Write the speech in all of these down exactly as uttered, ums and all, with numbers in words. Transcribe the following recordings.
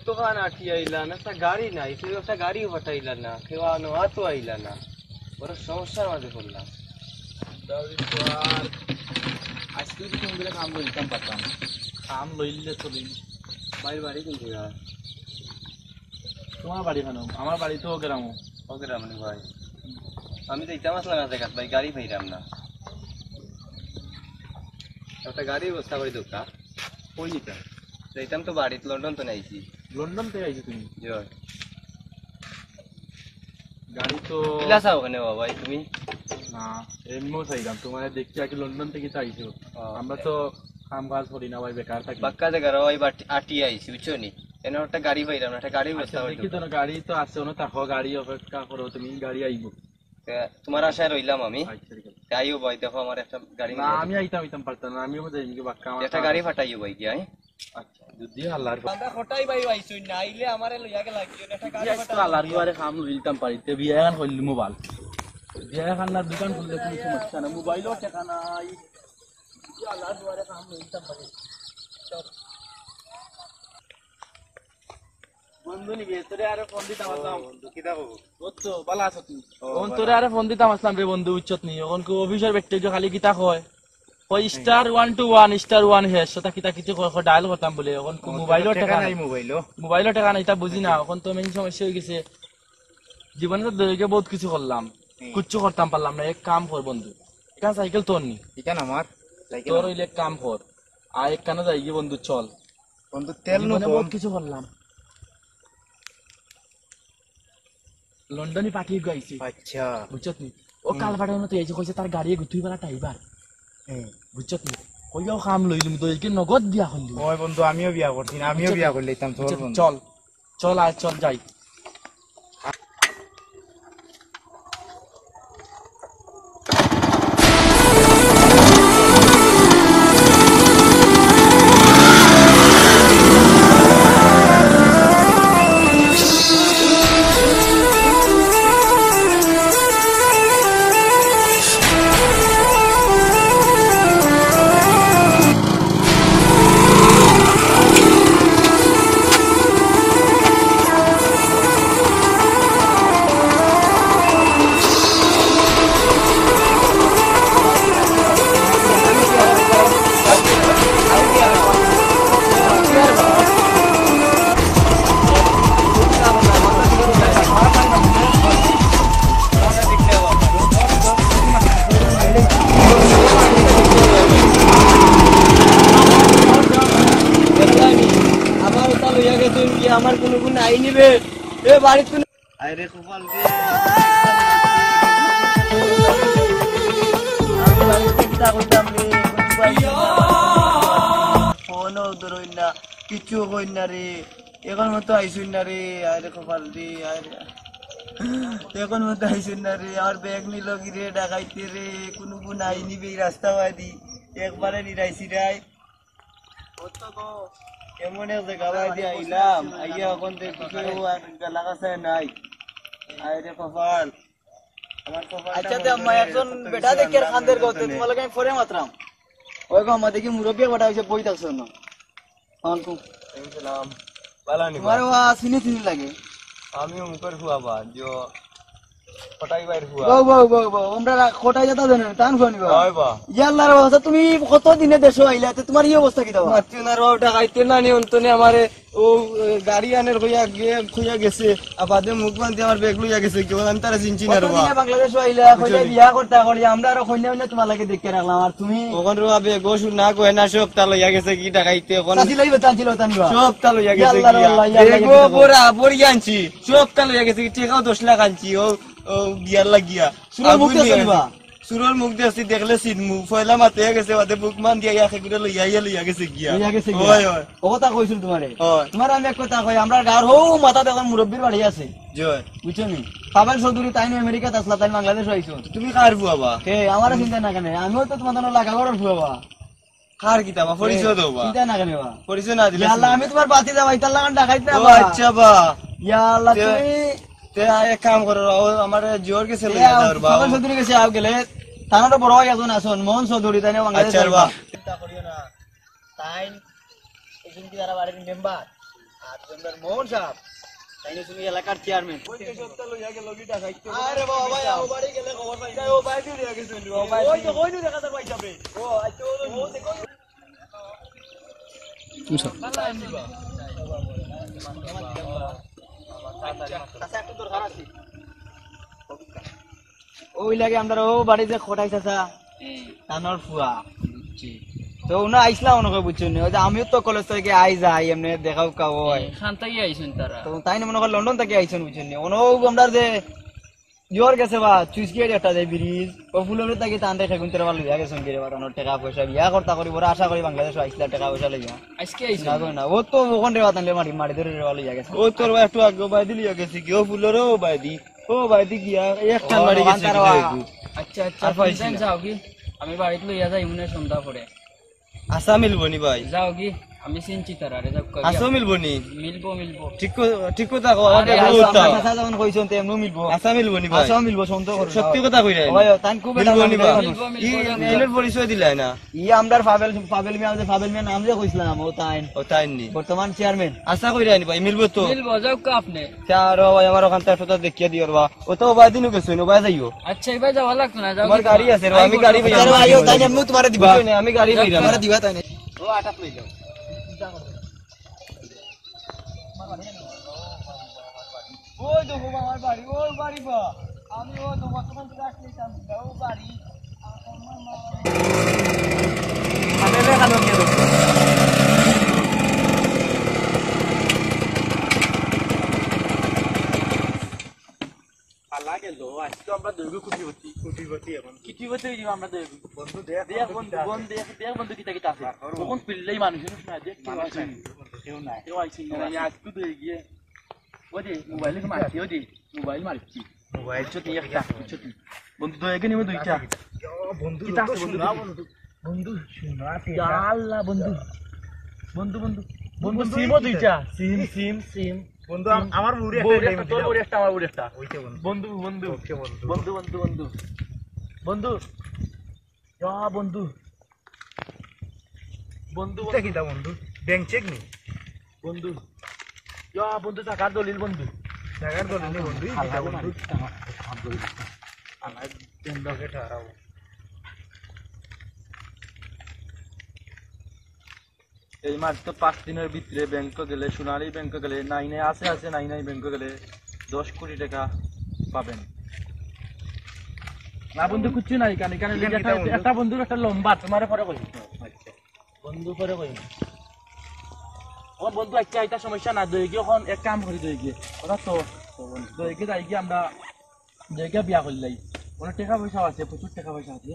দোকান আটি আইলা না, একটা গাড়ি নাই, তুমি একটা গাড়িও পাঠাইলা না, কেউ আনো আতো আইলা না, বড় সমস্যার মাঝে পড়লাম। দাউরি তো আর আজকে যদি তুমি বলে কাম লইতাম পারতাম, কাম লইলে তো দিন। ভাইর বাড়ি কোন জায়গা? তোমার বাড়ি কেন? আমার বাড়ি তো গ্রামো। ও গ্রামে নি ভাই, আমি তো ইতাম আসলাম এক জায়গাত ভাই, গাড়ি পাইলাম না, একটা গাড়ির ব্যবস্থা করে দরকার। কই যেতা? যাইতাম তো বাড়িত, লন্ডন তো নাইছি। লন্ডন থেকে আইছো তুমি? জি ভাই। গাড়ি তো কিলা চাও ওখানে বাবা, এই তুমি? না, এমনিও চাইলাম, তোমার দেখছি আর কি লন্ডন থেকে তো আইছো। ও। আমরা তো কাম কাজ করি না ভাই, বেকার থাকি। বাক্কা জায়গা রে ভাই, বাট-, আটি আইছি, বুঝছো নি? এনে একটা গাড়ি পাইলাম না, একটা গাড়ির আচ্ছা, ব্যবস্থা করে দেখি দরকার। তো না, গাড়ি তো আছে, ওনো থাকো, গাড়ি অপেক্ষা করো তুমি, গাড়ি আইবো। তে, তোমার আশায় রইলাম আমি। আচ্ছা, ঠিক আছে। তে, আইও ভাই, দেখো আমার একটা গাড়ি না, নিয়ে আমি আইতাম, আইতাম পারতাম না, আমিও যাই, এদিকে বাক্কা আমার একটা কাম গাড়ি আছে। ফাটাইও ভাই গিয়া, হ্যাঁ? আচ্ছা, যদি আল্লাহর আমরা কটাই ভাই পাইছই না, আইলে আমারে লইয়া গেলা কি, একটা গাড়ি বিয়া তো ফাটাইও আল্লাহর ভাই। দুয়ারে কাম লইতাম পারি, তে বিয়া এখন করলি মোবাইল। বিয়া এখন না দোকান খুললে কোনো সমস্যা না, মোবাইলও টেকা নাই। যদি আল্লাহর দুয়ারে কাম লইতাম পারি। বন্ধু নিবে, তোরে আরে ফোন দিতাম আসলাম। বন্ধু, কিতা খবর? ও তো, ভালা আছো তুই? ও, অখন ভালা। তোরে আরে ফোন দিতাম আসলাম রে বন্ধু, বুঝছত নি? অখন কু অফিসর ব্যক্তি যে খালি কিতা কয়? কয় star one two one, star one hash, ওটা কিতা কিতা কয়, কয় ডায়াল করতাম বলে, অখন কু ও, মোবাইলও টেকা টেকা নাই। নাই মোবাইলও। মোবাইলও টেকা নাই, ইতা বুঝি না। আচ্ছা। অখন তো মেইন সমস্যা অই গেছে। জীবনে তো দৈর্ঘ্যে বহুত কিছু করলাম, হুম। কিচ্ছু করতাম পারলাম না। এক কাম কর বন্ধু, ইখান সাইকেল তোর নি। ইখান আমার সাইকেল তোর আমার। অইলে এক কাম কর, আর একখানো যাইগি বন্ধু, চল। বন্ধু, তেল জীবনে নতুন। বহুত কিছু করলাম। লন্ডনি পার্টি গাইছি। আচ্ছা। বুঝছত নি? ও হুম। কাল পাঠানো তো এই যে কইছে তার গাড়ি গুতুই বেলা ড্রাইভার। হুম। বুঝছত নি? কইয়াও কাম লইলুম তো, একে নগদ বিয়া করলি। ওই বন্ধু, আমিও বিয়া করছি না, আমিও বুঝছত বিয়া নি? করলে ইতাম, চল বুঝছত নি? বন্ধু। চল, চল আয়, চল যাই। আমার ওটা লইয়া গেছইন কি, আমার কোনো গুণ আই নিবে। এ বাড়িত কোনো আরে কপাল রে। আমি বাড়িত কিতা কইতাম রে, ফোনও ধরইন না, কিচ্ছু কইন না রে। এখন মতো আইছইন না রে, আরে কপাল রে, আরে। এখন মতো আইছইন না রে, আমার ব্যাগ নিল কি রে, ডাকাইতে রে, কোনো গুণ আই নিবে এই রাস্তা বাদি। একবারে নিরাই সিরাই। এমন এক জায়গা বাদি আইলাম, আইয়া এখন দেখি কেউ আর গালা কাছে নাই। আরে কপাল। আচ্ছা, তে আম্মা, একজন বেটা দেখি আর কান্দের গতে, তোমার লগে আমি পরে মাতরাম। ওই গো, আম্মা, দেখি মুরব্বি এক বেটা অইছে, বই থাকছো না। সালাম আলাইকুম। ওয়ালাইকুম সালাম। বালা নি তোমার বা? ওয়া চিনি চিনি লাগে। আমি অমুকর ফুয়া বা, যে কটাই ভাইর ফুয়া। বউ, বউ, বউ, বউ, আমরা কটাই যেতা জানেন, তান ফুয়া নি বা? হয় বা। ইয়াল্লা রে বাবা, তুমি কত দিনে দেশো আইলা, তে তোমার এই অবস্থা কিতা বা? মাতিও না রে বাবা, ডাকাইতে না নি অন্তনে আমারে ও, এ, গাড়ি আনের কইয়া গে-, কইয়া গেছে, আর বাদে মুখ বান্ধি আমার ব্যাগ লইয়া গেছে, কেউ আমি তারা চিনছি না রে কত বা। দিনে বাংলাদেশো আইলা, বুঝছো কইলা নি? বিয়া করতা করি, আমরা আরো কইনা কইনা তোমার লাগি দেখে রাখলাম, আর তুমি অখন রে বা ব্যাগ ও সোনা গয়না সবতা লইয়া গেছে কি ডাকাইতে, অখন চাচি লইবে, চাচি লইতা নি বা? সবতা লইয়া গেছে ইয়াল্লা রে কি? আল্লাহ, ইয়াল্লা, ব্যাগ ও ইয়াল্লা। বড় আবরি আনছি, সবতা লইয়া গেছে কি? টেকাও দশ লাখ আনছি, ও, ও বিয়ার লাগিয়া। চুরর মুখ আগুন দেখছো নিয়া নি বা? চুরর মুখ দেখছি, দেখলে চিনমু। পয়লা মাতে গেছে, বাদে বুক মান দিয়া ইয়াকে করে লইয়া, ইয়া লইয়া গেছে গিয়া। লইয়া গেছে গিয়া। হয়, হয়। ও কথা কইছিল তোমারে। হয়। তোমার আমি এক কথা কই, আমরা গাঁওর হউ মাথা দেখো মুরব্বির বাড়ি আছে। জি হয়। বুঝছো নি? পাবেল চৌধুরী তাইন আমেরিকাত আসলা, তাইন বাংলাদেশ আইছো। তুমি কার ফুয়া বা? কে, আমারে চিনতা না কেনে? আমিও তো তোমার জন্য লাগা করার ফুয়া বা। কার কিতা বা? পরিচয় দেও বা। চিন্তা না কেনে বা? পরিচয় না দিলে ইয়া আল্লাহ, চিনবো আমি না। তোমার বাতি যাবা, ইতার লাগান ডাকাইত না ও বা। আচ্ছা বা। ইয়া আল্লাহ, তে, তুমি তে আ, এক কাম করো, ও আমার জিওর গেছে এ, লইয়া আও, যাওয়ার বা। সকাল চৌধুরী গেছে, আও গেলে, তার তো বড় ভাই একজন আছেন, মোহন চৌধুরী, তাই না, বাংলাদেশ আচ্ছা বা। চিন্তা করিও না। তাই, এই কিন্তু তারা বাড়ির মেম্বার। আর মেম্বার মোহন সাহেব, তাইন তুমি এলাকার চেয়ারম্যান। ওই যে সবটা লইয়া গেল, কি ডাকাইত তো। আরে বাবা, ভাই, আমার বাড়ি গেলে খবর পাই। ও ভাই, তুই লইয়া গেছিস, ও ভাই। ওই তো, ওই তো দেখা যার ভাই সাহেব। ও, আচ্ছা, ও তো, ও দেখো। আচ্ছা, একটু দরকার আছে। ওই লাগে আমরা ও বাড়ি যে খটাই চাচা, হুম। তানর ফুয়া। বুঝছি। তো উনি আইসলা অনেকে বুঝছেন নি? ওই যে আমিও তো কলেজ থেকে আই যাই, এমনি দেখাও কাও হয়। হুম, খান থাকি আইছেন তারা। তো তাইন মনে কর লন্ডন থেকে আইছেন বুঝছেন নি? ওনো আমরা যে ইয়র গেছে বা, চুইস গেট একটা যে ব্রিজ, ও ফুলরে থাকি তান রেখে গুনতে পারলো, ইয়া গেছেন গিরে বা, তানর টাকা পয়সা বিয়া করতা করি, বড় আশা করি বাংলাদেশ আইসলা টাকা পয়সা লইয়া। আজকে আইছেন? না গো না, ও তো ওখান রে বাতানলে মারি, মারি ধরে রে ভালো ইয়া গেছে। ও তোর ভাই একটু আগে বাই দিলি ইয়া গেছে কি, ও ফুলরে ও বাই দি। ও ভাই, দি গিয়া, এক টান ও, বাড়ি গেছে তার কি বা। দেখবো। আচ্ছা, আচ্ছা, আর পাইছি না। যাও কি? আমি বাড়িত লইয়া যাই, মনে সন্ধ্যা পরে। আশা মিলবো নি ভাই? যাও কি? আমি চিনছি তারা, আরে যাও কি? আশা মিলবো নি? মিলবো, মিলবো। ঠিক ক-, ঠিক কথা কও, আরে, আমাকে আশা, বলতে হবে। আশা যখন কইছেন, তেমনও মিলবো। আশা মিলবো নি ভাই? আশা মিলবো, সন্দেহ করো না। সত্যি কথা কইরা নি? ভাই, তান খুব মিলবো নি ভাই? মিলবো, মিলবো, ই, মিলবো। এনের পরিচয় দিলাই না। ই আমরার ফাবেল, ফাবেল মিয়া, যে ফাবেল মিয়া নাম যে কইছিলাম, ও তাইন। ও তাইন নি? বর্তমান চেয়ারম্যান। আশা কইরা নি ভাই, মিলবো তো? মিলবো, যাও কা আপনি। চার ভাই, আমার ওখান থেকে একটা দেখিয়ে দিও রে বা। ও তো ওবায়দি নু গেছো, ওবায় যাইও। আচ্ছা, এবার যাওয়া লাগতো না, যাও তোমার কি গাড়ি তোমার? আছে রে বা, আমি গাড়ি আচ্ছা, ভাই, আমি গাড়ি, তাই এমনি তোমারে দিবা। বুঝছো নি, আমি গাড়ি যাও, ভাই, তোমারে দিবা, তাই না? ও আটাত লই যাও। ওই দেখো বাবা, আমার বাড়ি, ওই বাড়ি বা। আমি ও তো বর্তমান থেকে আসলে ও বাড়ি। আরে রে, কালো কে রে? পালা গেল, আজকে আমরা দৈর্ঘ্য কুটিপতি। কুটিপতি এখন। কুটিপতি হয়ে যাবো আমরা দৈর্ঘ্য। বন্ধু দেখ, দেখ বন্ধু, বন্ধু দেখ, দেখ বন্ধু কিতা কিতা আছে। আর করো। কখন পিললেই মানুষ, মানুষ না, দেখ কেউ মানুষ আছে। নাই, কেউ নাই। কেউ আইছে না, কেউ আইছে না। আজকে দই গিয়ে। ওই যে, মোবাইলে তো মারছি, ওই যে, মোবাইল মারছি। মোবাইল বুঝছো তুই একটা, বুঝছো তুই? বন্ধু দই গিয়ে নিবে দুইটা। বন্ধু, কিতা আছে বন্ধু? বন্ধু। বন্ধু, শোনা আছে ইয়া এটা। আল্লাহ, বন্ধু। বন্ধু, বন্ধু। বন্ধু, বন্ধু, সিমও এই দুইটা। সিম, সিম, সিম। বন্ধু, আম-, আমার বুড়ি একটা বউরে দিলে একটা, আমি তোর দিলাম। বুড়ি একটা, আমার বুড়ি একটা। ওই যে বন্ধু। বন্ধু, বন্ধু। ওকে বন্ধু। বন্ধু, বন্ধু, বন্ধু। বন্ধু। ইয়া, বন্ধু। বন্ধু, এটা বন্ধু। কিতা বন্ধু? ব্যাংক চেক নি? বন্ধু। ইয়া, বন্ধু, টাকার দলিল বন্ধু। টাকার দলিল নি বন্ধু? এই কিতা বন্ধু? আমার বন্ধু। আমার বন্ধু। এই মাত্র পাঁচ দিনের ভিতরে ব্যাংকে গেলে, সোনালী ব্যাংকে গেলে, নাই নাই আছে আছে, নাই নাই ব্যাংকে গেলে দশ কোটি টাকা পাবেন। না বন্ধু, কিচ্ছু নাই এখানে, এখানে এখানে লেখা কিতা আছে, বন্ধু? একটা বন্ধুর একটা লম্বা, তোমারে পরে কই। আচ্ছা। বন্ধু পরে কই। ও বন্ধু, আচ্ছা, এটা সমস্যা না, দই গিয়ে এখন এক কাম করি, দই গিয়ে। ওরা তো, তো বন্ধু। দই গিয়ে যাই গিয়ে আমরা দইকে বিয়া করলাই। অনেক টাকা পয়সা আছে, প্রচুর টাকা পয়সা আছে।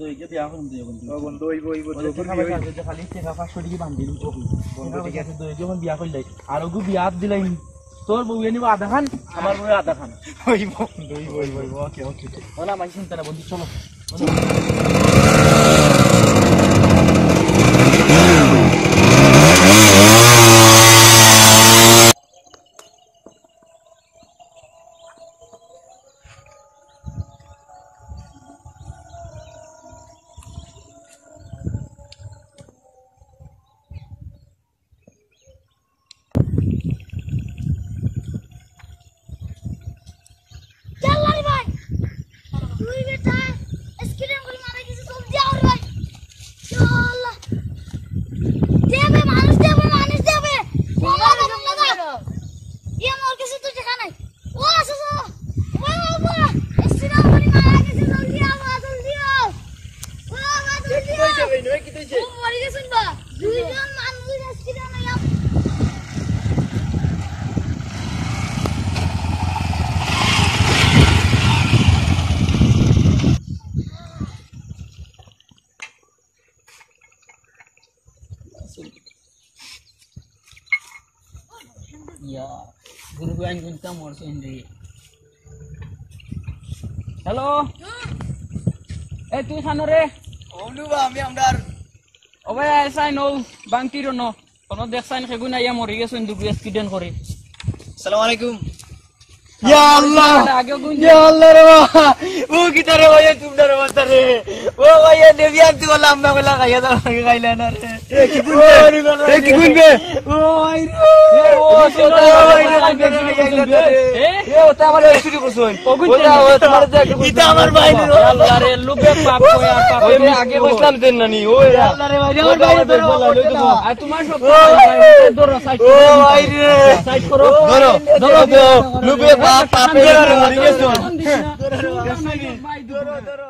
দইকে বিয়া করুন দুই বন্ধু। ও বন্ধু, ওই, ওই, ওই, ওই, টাকা পয়সা আছে, যে খালি টাকা পাঁচশো টাকা বান্ধিল, ও বন্ধু, টাকা ঠিক পয়সা আছে। আছে, দইকে এখন বিয়া করলাই। আর ওগু বিয়া দিলাই। তোর বউ নিব আধা খান, আমার বউ আধা খান। ওই বন্ধু, ওই, ওই, ওই, ওকে, ওকে। ওনা, মাঝে চিন্তা না বন্ধু, চলো। ইয়াল্লা রে ভাই, দুই বেটা accident করি মারা গেছে, জলদি আও রে ভাই। ইয়াল্লা। দে বে, মানুষ দে বে, মানুষ দে বে। বাবা, বাবা, বাবা। ইয়ে, মোর কাছে তো টাকা নাই। ও, আসো, আসো। ও, বাবা, accident করি মারা গেছে, জলদি আও, জলদি আও। ও, বাবা, জলদি আও। ও, মরে গেছেন বা। দুইজন মানুষ accident হইয়া ইয়া, গুরু গাইন গুনতা মরছেন রে। হ্যালো। এই তুই খানো রে? অনু বা, আমি আমরার ও ভাই, আয় সাইন ও, বাংটির ন। কোনো দেখ সাইন খেগুন আইয়া মরি গেছেন দুগু accident করে। সালাম আলাইকুম। ইয়া আল্লাহ, ইয়া আল্লাহ রে বাবা, ও কিতা রে ভাই, তোমরা রে বাবা রে, ও ভাই, এ নেবি আনতে বললাম না, বললাম খাইয়া দাও, আগে খাইলে না রে। এ কি গুনবে? এ কি গুনবে? ও ভাই রে। এ ও, ও ভাই রে। এ, ও তো আমার এই চুরি করছইন। ও গুনবে। ও তো আমার দেখ। ইতা আমার ভাই রে। আল্লাহ রে, লোভে পাপ কয় আর পাপে ওই মৃত্যু। আগে কইছিলাম দেন না নি, ও এরা। আল্লাহ রে ভাই রে, আমার ভাই রে, ধরো, ধরো, ধরো। আর তোমার সব ও ভাই রে। ধরো, side ও করো। ভাই রে। Side করো। ধরো, ধরো, ধরো। লোভে পাপ, পাপে মরে গেছো। ভাই, ধরো, ধরো।